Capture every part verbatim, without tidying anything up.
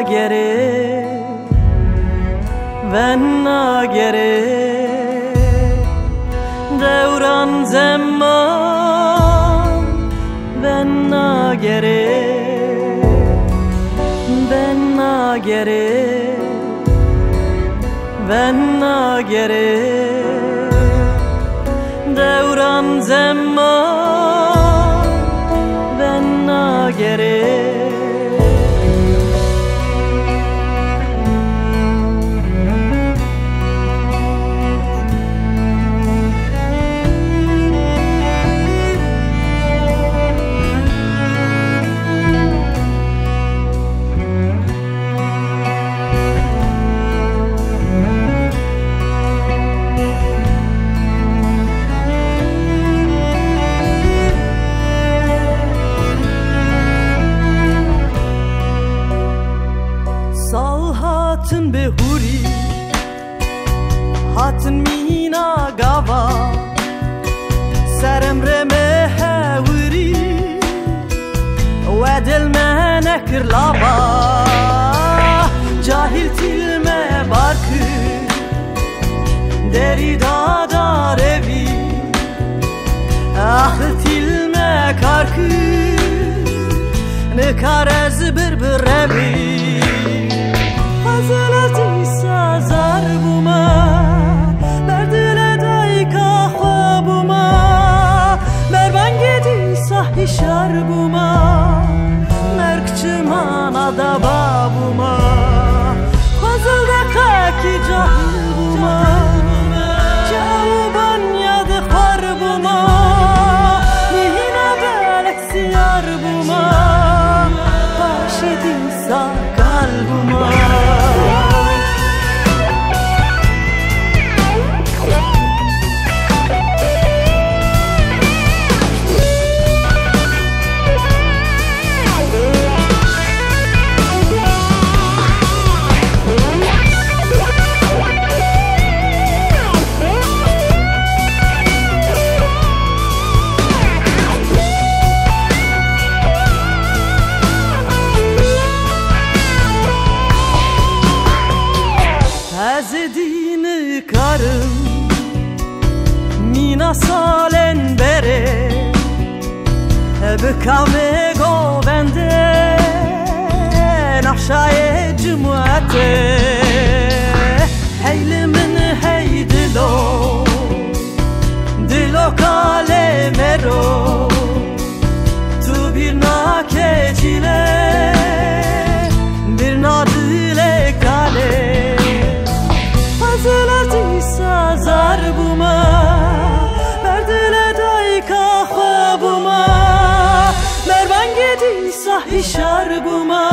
Gere, ven nagere, dewran zeman, ven nagere, ven nagere, ven nagere, dewran zeman, ven nagere. Sal hatin bi hûrî, hatin mîna gava, serem re me hewirî, we dil me nekir lava. Cahil tîl me bar kir, derî da darevî, axil tîl me kar kir, nikare ez bir bi revî. Xwezile dîsa zar bûma, ber dile dayika xwe bûma, ber bangê dîsa hişar bûma, merg çimana daba bûma. Xwezil deqekî cahil bûma, çaw û banya dixwar bûma, mîhîna belek siyar bûma, paşê dîsa kal bûma. Ez dî nikarim mîna salên berê bi kamê govendê nexşayê cumhuriyetê. Hey li min hey dilo, dilo kalê mero. Tu bîr nake cîlê, bîr nadilê kalê. Xwezile dîsa zar bûma, ber dilê dayika xwe bûma, ber bangê dîsa hişar bûma.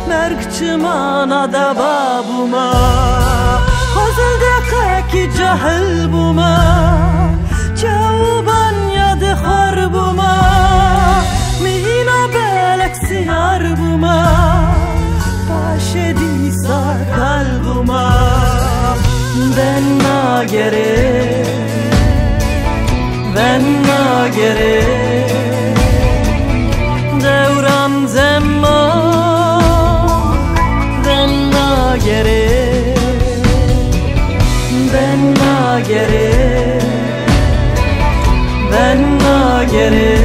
Merg çimana daba bûma, xwezil deqekî cahil bûma, çaw û banya dixwar bûma, mîhîna belek siyar bûma, paşê dîsa kal bûma. Ven nagere, ven nagere, dewran zeman, ven nagere, ven nagere, ven nagere,